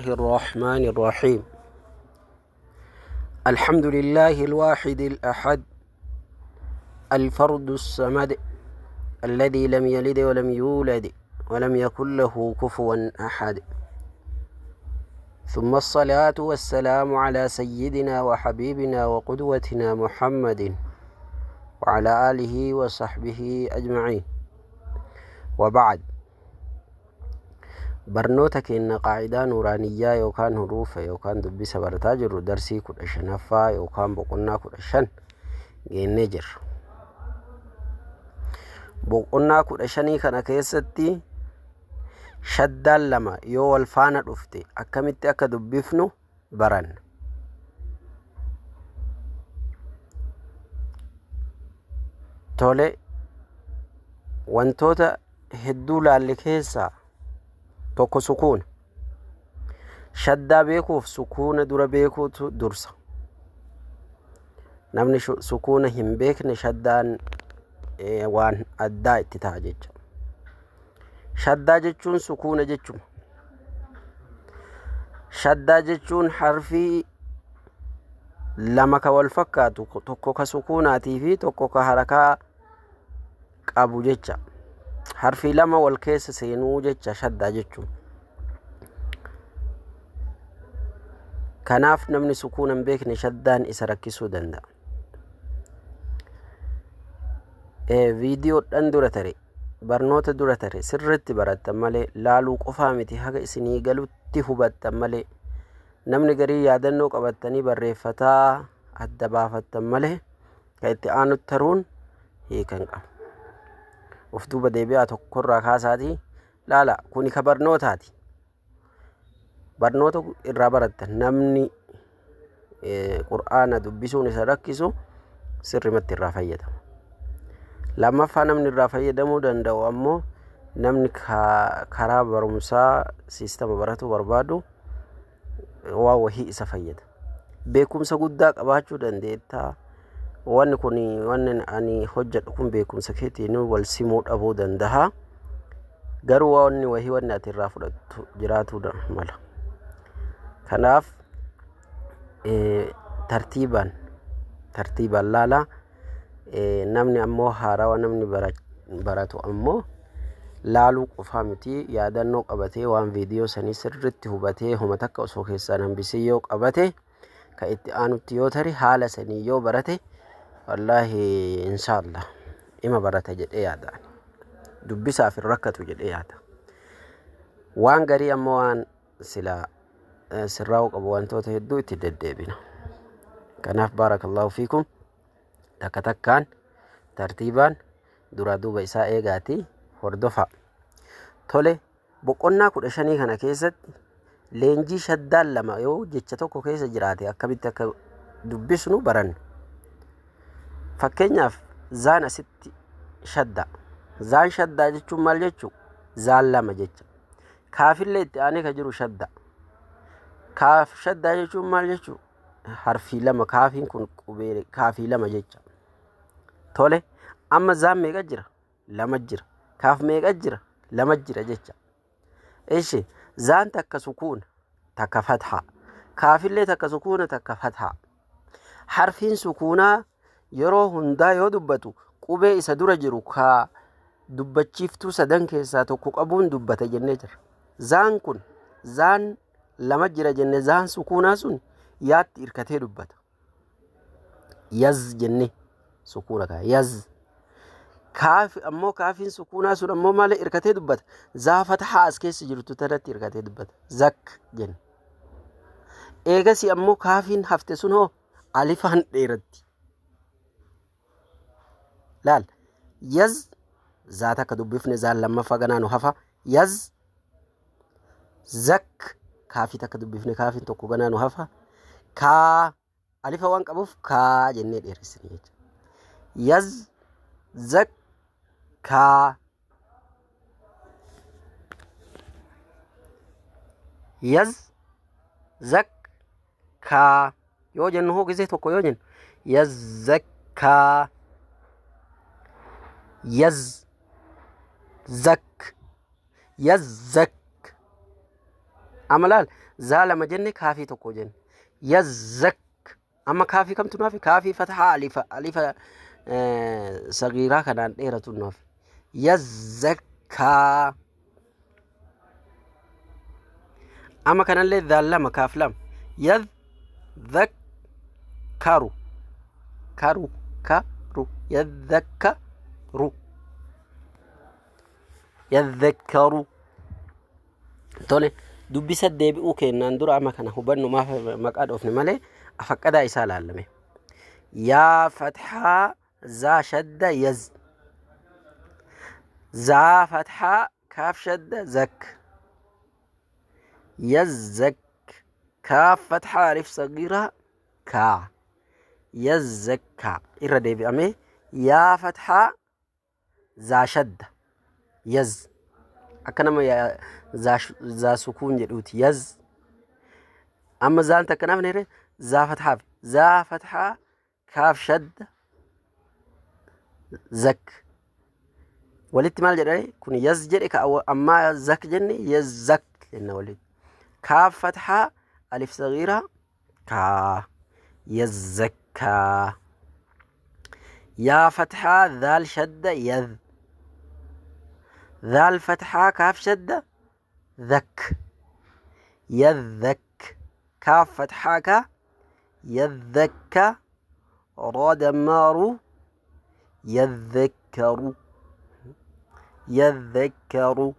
الرحمن الرحيم. الحمد لله الواحد الأحد الفرد الصمد الذي لم يلد ولم يولد ولم يكن له كفوا أحد. ثم الصلاة والسلام على سيدنا وحبيبنا وقدوتنا محمد وعلى آله وصحبه أجمعين. وبعد، barnoota keenya qaa'idaa nuuraaniyyaa yookaan huruufa yookaan dubbisa barataa jirru darsii 15ffaa yookaan boqonnaa 15 geennee jirra. Boqonnaa 15 kana keessatti shaddaan lama yoo wal faana dhufte akkamitti akka dubbifnu baranna. Tole, wantoota hedduu laalle keessaa tokko sukuuna. Shaddaa beekuuf sukuuna dura beekuutu dursa. Namni sukuuna hin beekne shaddaan waan addaa itti ta'a jecha. Shaddaa jechuun sukuuna jechuma. Shaddaa jechuun harfii lama ka wal fakkaatu, tokko ka sukuunaatii fi tokko ka harakaa qabu jecha. Harfii lama wal keessa seenuu jecha shaddaa jechuun. Kanaaf namni sukuuna hin beekne shaddaan isa rakkisuu danda'a. Viidiyoodhaan dura tare, barnoota dura tare sirriitti barattan malee laaluu qofaa miti, haga isinii galutti hubattan malee, namni garii yaadannoo qabattanii barreeffataa adda baafattan malee kan itti aanutti taruun hiika hin qabu. Of duuba deebi'aa tokkorraa kaasaatii laala, kuni ka barnootaati. Barnoota irraa barattan. Namni qur'aana dubbisuun isa rakkisu sirrimatti irraa fayyadama. Lammaffaa, namni irraa fayyadamuu danda'u ammoo namni karaa barumsaa siistama baratuu barbaadu waa wahii isa fayyada. Beekumsa guddaa qabaachuu dandeettaa. Wanni kun, wanni ani hojjedhu kun beekumsa keetiin wal simuu dhabuu danda'a. Garuu wanni wahii wanni ati irraa fudhattu jiraatuu mala. Kanaaf tartiibaan tartiibaan laalaa. Namni ammoo haarawa namni baratu ammoo laaluu qofaa miti, yaadannoo qabatee waan viidiyoo sanii sirriitti hubatee homa takka osoo keessaan hambisee yoo qabate, ka itti aanutti yoo tare haala sanii yoo barate, wallaahi inshaallah ima barata jedhee yaada. Dubbisaaf hin rakkatu jedhee yaada. Waan garii ammoo waan silaa sirraa'uu qabu wantoota hedduu itti deddeebina. Kanaaf baarakallahu fiikum, takka takkaan tartiibaan duraa duuba isaa eegaatii hordofaa. Tole, boqonnaa 15 kana keessatti leenjii shaddaan lama yoo jecha tokko keessa jiraate akkamitti akka dubbisnu baranna. Fakkeenyaaf zaan asitti shadda. Zaan shaddaa jechuun maal jechuu? Zaan lama jecha. Kaafillee itti aanee ka jiru shadda. Kaaf shaddaa jechuun maal jechuu? Harfii lama, kaafiin kun qubee kaafii lama jecha. Tole, amma zaan meeqa jira? Lama jira. Kaaf meeqa jira? Lama jira jecha. Ishi zaan takka sukuuna, takka fathaa. Kaafillee takka sukuuna, takka fathaa. Harfiin sukuunaa yeroo hundaa yoo dubbatu qubee isa dura jiru ka dubbachiiftuu sadan keessaa tokko qabuun dubbata jennee jira. Zaan kun zaan lama jira jenne, zaan sukuunaa sun yaatti hirkatee dubbata. Yaz jenne sukuuna kaa yaz. Kaaf ammoo, kaafiin sukuunaa sun ammoo maal hirkatee dubbata? Zaa fatahaa as keessa jirtu tanatti hirkatee dubbata. Zak jenne. Eegasi ammoo kaafiin hafte sun hoo alifaan dheeratti. Laal, yaz zaa takka dubbifne, zaan lammaffaa ganaa nu hafa. Yaz zak, kaafii takka dubbifne, kaafiin tokko ganaa nu hafa. Kaa alifa waan qabuuf kaa jennee dheeressine jecha. Yaz zak kaa. Yaz zak kaa yoo jennu hoo, gisee tokko yoo jennu yazzakkaa, yaz zak, yazzak. Amma laal, zaa lama jenne, kaafii tokko jenne. Yazzak. Amma kaafii kamtu nuuf? Kaafii fathaa alifa sagiiraa kanaan dheeratu nuuf. Yazzakkaa. Amma kanallee zaal lama, kaaf lama. Yadhakkaru, karu, karu. Yadhakkaru, yadhakkaru. Tole, dubbisa deebi'uu kennaan dura amma kana hubannu maaf maqaa dhoofne malee afaqqadaa isaa laallame. Yaa fathaa zaa shadda yaz, zaa fathaa kaaf shadda zak, yazzak. Kaaf fathaa alif sagiiraa kaa, yazzakkaa. Irra deebi'amee, yaa fathaa zaa shadda yaz, akka nama zaa sukuun jedhuuti, yaz. Amma zaan takka naaf neere, zaa fathaaf zaa fathaa kaaf shadda zak walitti maal jedhane kun? Yaz jedhe. Ka ammaa zak jenne, yazzak jenna walitti. Kaaf fathaa alif sagiiraa kaa, yazzakkaa. Yaa fathaa dhaal shadda yadh, dhaal fathaa kaaf shadda dhak, yadhak. Kaaf fathaa ka, yadhakka. Raa dammaaru, yadhakkaru, yadhakkaru.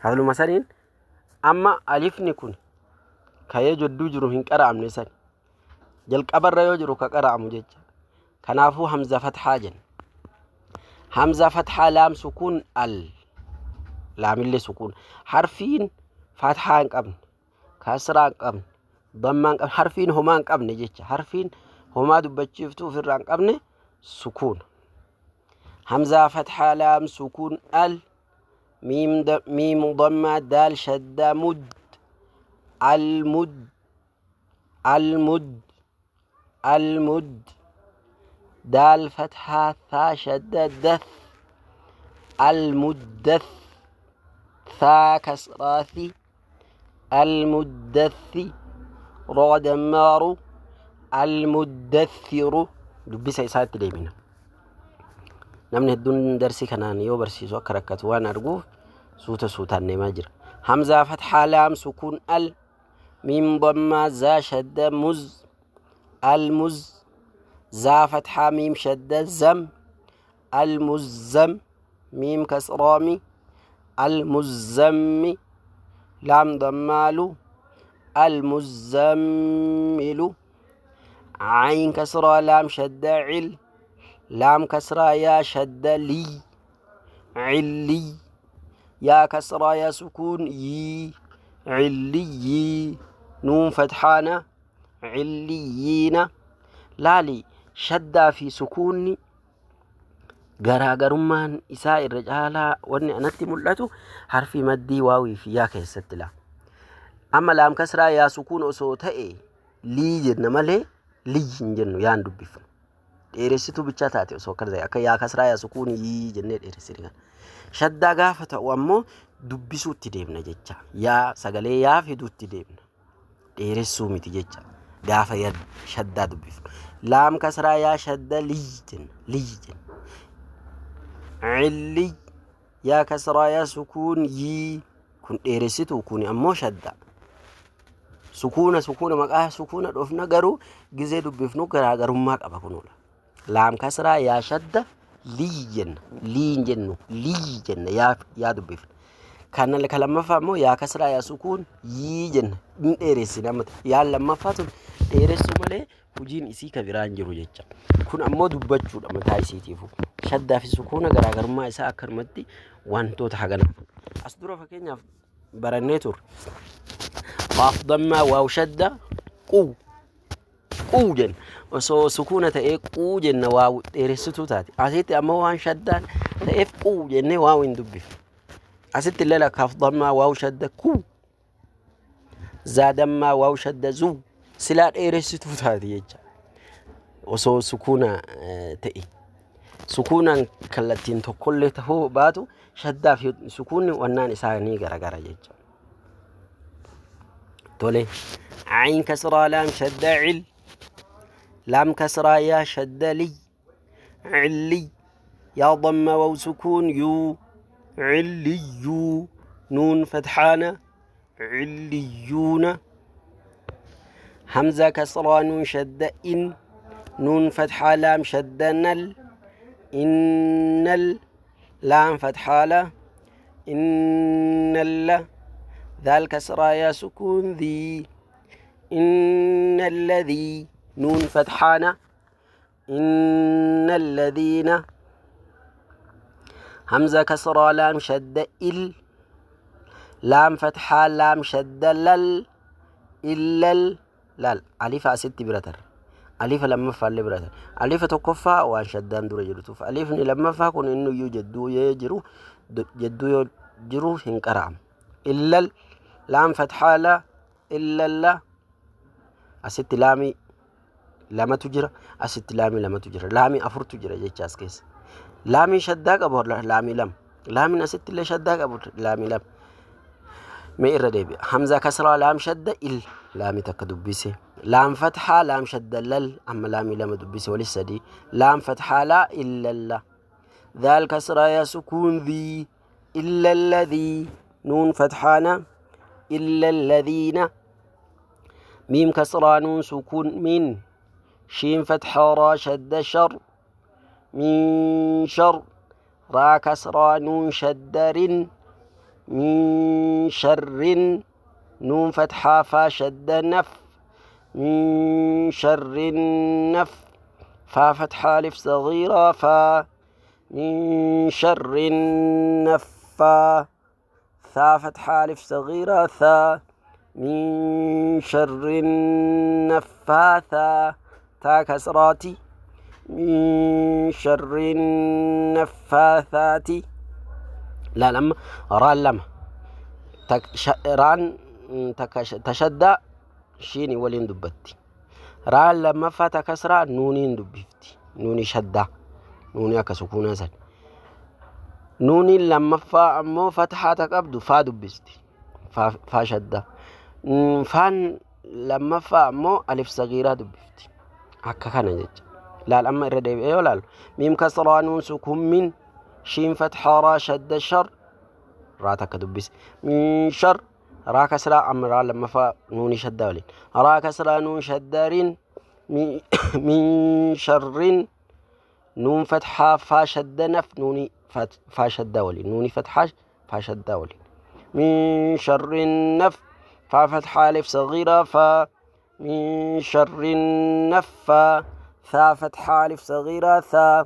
Haaluma saniin amma alifni kun kayee jodduu jiru hin qara'amne, san jalqabarra yoo jiru ka qara'amu jecha. Kanaafuu hamza fathaa jenna. Hamza fathaa laam sukuun al, laamillee sukuun. Harfiin fathaa hin qabne, kasraa hin qabne, dammaa hin qabne, harfiin homaa hin qabne jecha, harfiin homaa dubbachiiftuu ofirraa hin qabne sukuun. Hamzaa fathaa laam sukuun al, miim dammaa daal shaddaa mud, almud, almud, almud. Daal fathaa thaa shadda dath, almuddath. Thaa kasraa thi, almuddathi. Raa dammaaru, almuddathiru. Dubbisa isaatti deemina. Namni hedduun darsii kanaan yoo barsiisu akka rakkatu waan arguuf suuta suutaan deemaa jira. Hamzaa fathaa laam sukuun al, miim dammaa zaa shadda muz, almuz. Zaa fathaa miim shadda zam, almuzzam. Miim kasraami, almuzzammi. Laam dammaalu, almuzzammilu. Ayn kasraa laam shadda cil, laam kasraa yaa shadda liy, cilliy. Yaa kasraa yaa sukuun yii, cilliyyi. Nuun fathaana, cilliyyiina. Laali, shaddaa fi sukuunni garaagarummaan isaa irra caalaa wanni anatti mul'atu harfii maddii waawii fi yaa keessatti laa. Amma laam kasraa yaa sukuun osoo ta'e lii jenna malee liyyi hin jennu, yaan dubbifnu. Dheeressituu bichaa taate osoo akkana ta'e, akka yaa kasraa yaa sukuun yii jennee dheeressine kana. Shaddaa gaafa ta'u ammoo dubbisuutti deemna jecha. Yaa sagalee yaa fiduutti deemna. Dheeressuu miti jecha. Gaafa shaddaa dubbifnu. Laam kasraa yaa shadda liyyi jenna. Liyyi jenna. Cilliy, yaa kasraa yaa sukuun yii, kun dheeressitu, kun ammoo shadda. Sukuuna sukuuna maqaa sukuuna dhofna, garuu gizee dubbifnu garaagarummaa qaba kunuudha. Laam kasraa yaa shadda liyyi jenna. Lii hin jennu, liyyi jenna, yaa dubbifna. Kana ka lammaffaa immoo yaa kasraa yaa sukuun yii jenna. Hin dheeressine amma yaan lammaffaa tun dheeressuu malee hojiin isii ka biraan jiru jecha. Kun ammoo dubbachuudha mataa isiitiifu. Shaddaa fi sukuuna garaagarummaa isaa akkanumatti wantoota hagana. As dura fakkeenyaaf barannee turre. Qaaf dammaa waaw shadda quu quu jenna. Osoo sukuuna ta'ee quu jenna, waaw dheeressituu taate. Asitti ammoo waan shaddaan ta'eef quu jennee waaw hin dubbifnu. Asitti illee lakkaaf dammaa waaw shadda kuu, zaadammaa waaw shadda zuu, silaa dheeressituu taate jecha. Osoo sukuuna ta'e. Sukuunaan kallattiin tokkollee ta'uu baatu, shaddaa fi sukuunni wannaan isaanii garagara jecha. Tole. Cayn kasraa laam shadda cil. Laam kasraa yaa shadda liy. Cilliy. Yaa damma waw sukuun yuu. Cilliyyuu. Nuun fathaana. Cilliyuuna. Hamza kasraa nuun shadda in. Nuun fathaa laam shadda nal. Innal. Laam fathaa la. Innalla. ذال كسرى يا سكون ذي. إن الذي. نون فتحانة. إن الذين. همزة كسرى لام شد إل. لام فتحة لام شد لل. إلا لال. ألف ست برتر. ألف لما فعل برتر. ألف تكفى وان شدان دور جرتوف. ألف لما فاكون إنه يجدو يجرو جدو يجرو هنكرام. إلا لام فتحة لا. إلا لا. أست لامي لما تجرى. أست لامي لما تجرى. لامي أفر تجرى جيتشاس كيس. لامي شداك أبو لامي لم. لامي أست اللي شداك أبو لامي لم. ما إرى همزة كسرة لام شدة إل. لامي تكدبسي. لام فتحة لام شدة لل. أما لامي لما دبسي ولسه دي. لام فتحة لا إلا لا. ذال كسرة يا سكون ذي. إلا الذي. نون فتحانة. إلا الذين. ميم كسرة نون سكون من. شين فتحة را شد شر. من شر. را كسرة نون شد رن. من شر. نون فتحة فا شد نف. من شر النف. فا فتحة ألف صغيرة فا. من شر النفا. ثا فتحة ألف صغيرة ثا. من شر النفاثا. تا كسراتي. من شر النفاثات. لا لما ران لما ران تشدى شيني ولين دبتي. ران لما فات كسرة نونين دبفتي. نوني شدة. نوني أكسكونا سن. نوني لما فا أمو فتحة تقبض فا دبستي. فا شدة. فان لما فا أمو ألف صغيرة دبفتي. هكا كان جج. لا لما الردي إيه ولا ميم كسرة نون سكون من. شين فتحة را شد شر. را تكدبس. من شر. را كسرة أم را لما فا نوني شدة ولين. را كسرة نون شدرين. من شر. نون فتحة فا شد نف. نوني فا شد ولين. نوني فتحة فا شد ولين. من شر النف. فا فتحة ألف صغيرة فا. من شر النفا. ثا فتحة ألف صغيرة ثا.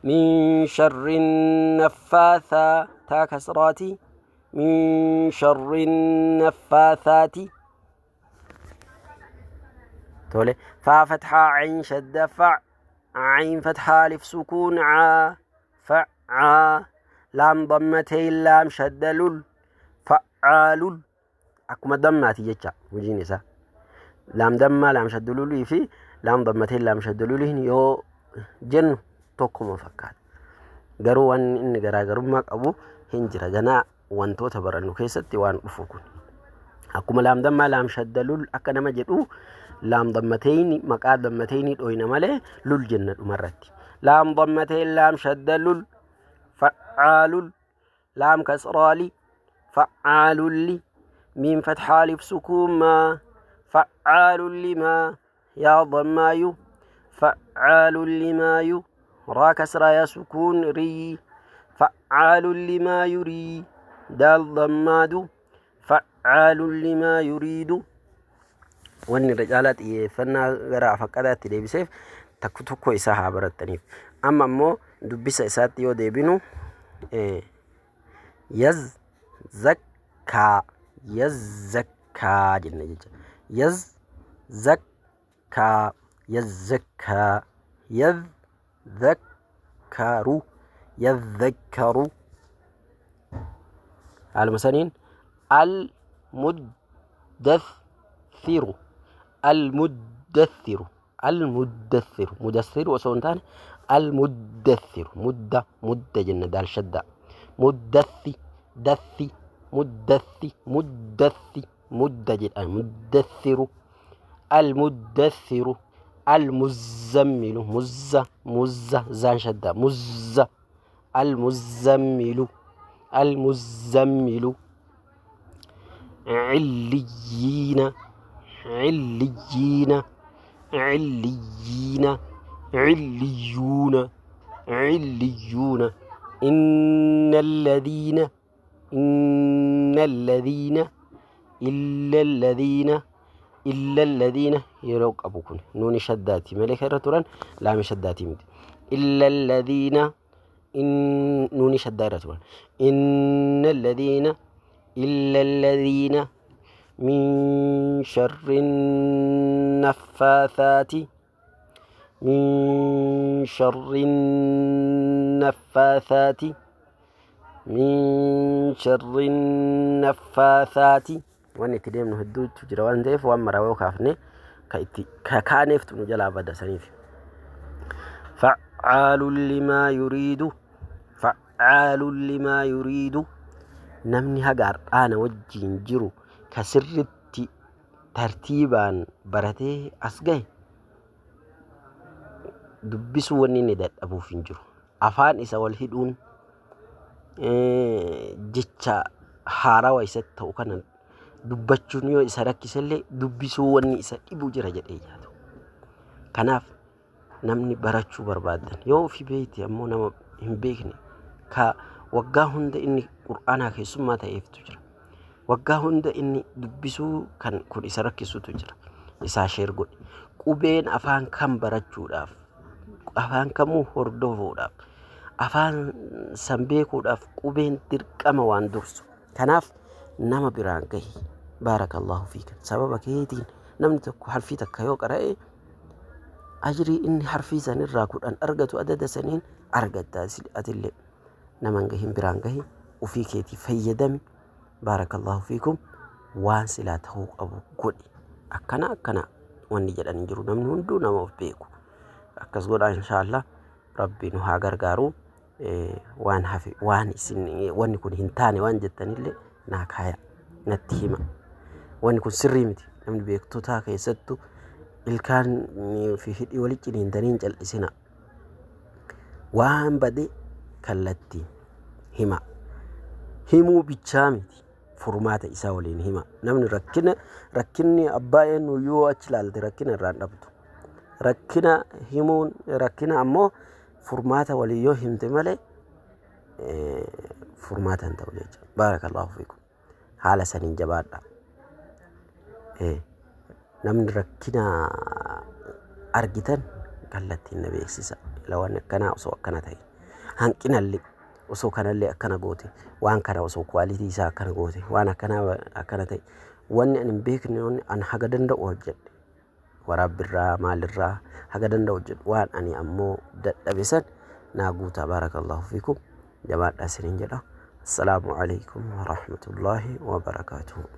من شر النفاثا. تا كسراتي. من شر النفاثات. تولي فا فتحة عين شد فع. عين فتحة ألف سكون ع. فع. لام ضمتين لام شد لل. فعال. أكما ضماتي جتشا وجيني سا. لام ضمة لام شد لولي في لام ضمتين لام شد لولي يو جن tokkuma fakkaata. Garuu waan inni garaagarummaa qabu hin jira. Ganaa wantoota barannu keessatti waan dhufu kun. Akkuma laam dammaa laam shadda lul akka nama jedhu laam dammateyni maqaa dammateyni dhoyna malee lul jenna dhumarratti. Laam dammateyn laam shadda lul. Fa'aalul. Laam kasraali. Fa'aalulli. Miim fathaa alif sukuun maa. Fa'aalul limaa. Yaa dammaayu. Fa'aalul limaayu. را كسرة يا سكون ري. فعال لما يري. دال ضماد. فعال لما يريد. وان رجالات xiyyeeffannaa gara faqqadaatti deebiseef takku tokko isaa haa barattaniif. Amma immoo dubbisa isaatti yoo deebinu yaz zakkaa yaz zakkaa jenna jecha. Yaz zakkaa yaz zakkaa yaz ذكروا يذكروا. المسانين المدثر المدثر المدثر مدثر وسونتان المدثر مدة مدة جنة دال شدة مدثي دثي مدثي مدثي. Mudda jedhan, muddathiru, almuddathiru, almuzammilu. Muzza, muzza, zaan shaddaa, muzza, almuzammilu, almuzammilu. Cilliyiina, cilliyiina, cilliyiina, cilliyuuna, cilliyuuna. Inna alladhiina, inna alladhiina, illa alladhiina, illa alladhiina. Yeroo qabu kun nuuni shaddaati malee kan irra turan laami shaddaatii miti. Illa alladhiina, nuuni shaddaa irra turan. Inna alladhiina, illa alladhiina. Min sharri naffaathaati, min sharri naffaathaati, min sharri naffaathaati. Wanni itti deemnu hedduutu jira waan ta'eef, waan maraa yoo kaafne ka itti ka kaaneeftu nu jalaa bada saniif. Facaalun limaa yuriidu, facaalun limaa yuriidu. Namni haga har'aana wajjiin jiru ka sirritti tartiibaan baratee as gahe, dubbisuu wanni inni dadhabuuf hin jiru. Afaan isa wal hidhuun, jecha haarawa isatti ta'u kana dubbachuun yoo isa rakkisellee, dubbisuu wanni isa dhibu jira jedhee yaadu. Kanaaf namni barachuu barbaadan, yoo ofii beekte ammoo nama hin beekne ka waggaa hunda inni qur'aanaa keessummaa ta'eeftu jira. Waggaa hunda inni dubbisuu kan kun isa rakkisutu jira. Isaa share godhi. Qubeen afaan kam barachuudhaaf, afaan kamuu hordofuudhaaf, afaan san beekuudhaaf qubeen dirqama waan dursu. Kanaaf nama biraan gahi. Baarakallahu fiika. Sababa keetiin namni tokko harfii takka yoo qara'e, ajrii inni harfii sanirraa 10 argatu adada saniin argatta atillee. Nama hin gahin biraan gahi, ofii keetii fayyadami. Baarakallahu fiikum. Waan silaa ta'uu qabu godhi. Akkana akkana wanni jedhan hin jiru. Namni hunduu nama of beeku. Akkas godhaa, inshaallah Rabbi nu haa gargaaru. Waan hafe, waan isin wanni kun hin taane waan jettanillee naa kaaya, natti hima. Wanni kun sirrii miti. Namni beektotaa keessattuu ilkaan fi hidhii walitti ciniintanii hin cal'isina. Waan bade kallattiin hima. Himuu bichaa miti. Furmaata isaa waliin hima. Namni rakkina, rakkinni abbaa eenyu yoo achi ilaalte rakkina irraan dhabdu. Rakkina himuun rakkina ammoo furmaata waliin yoo himte malee furmaata hin ta'u jechuudha. Baarakallahu fiikum. Haala saniin jabaadha. Namni rakkina argitan kallattiin na beeksisa. Waan akkanaa osoo akkana ta'e, hanqinallee osoo kanallee akkana goote, waan kana osoo quality isaa akkana goote, waan akkanaa akkana ta'e, wanni ani hin beekne, wanni ani haga danda'u hojjedhe, waraabbiirraa maalirraa haga danda'u hojjedhe, waan ani ammoo dadhabe san naa guutaa. Baarakallahu fiikum. Jabaadhaa isiniin jedha. Assalaamu alaikum warahmatullaahi wabarakaatuhu.